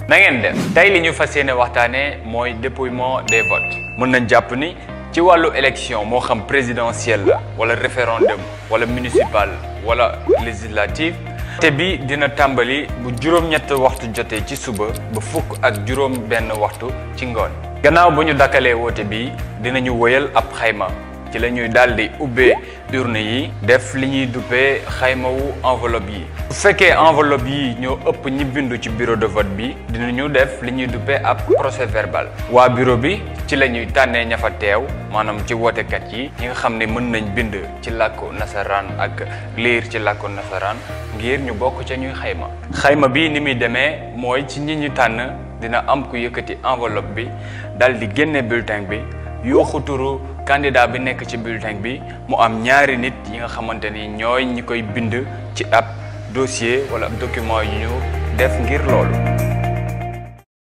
na ngeen def tey li ñu fas yéene waxtaanee mooy dépouillement des votes. mën nañ jàpp ni ci wàllu élection moo xam présidentielle la wala référendum wala municipal wala législative te bi dina tàmbali bu juróom-ñett waxtu jotee ci suba ba fukk ak juróom-benn waxtu ci ngoon. gannaaw bu ñu dakkalee woote bi dinañu wëyal ab xayma ci la ñuy daal di ubbee urne yi def li ñuy duppee xaymawu enveloppe yi. bu fekkee enveloppe yi ñoo ëpp ñi bindu ci bureau de vote bi dinañu def li ñuy duppee ab procès verbal. waa bureau bi ci la ñuy tànnee ña fa teew maanaam ci wootekat yi ñi nga xam ne mën nañ bind ci làkku nasaraan ak liir ci làkku nasaraan ngir ñu bokk ca ñuy xayma. xayma bi ni muy demee mooy ci ñi ñu tànn dina am ku yëkkati enveloppe bi dal di génne bulletin bi yooxu turu candidat bi nekk ci bulletin bi mu am ñaari nit yi nga xamante ni ñooy ñi koy bind ci ab dossier wala ab document yu ñu def ngir loolu.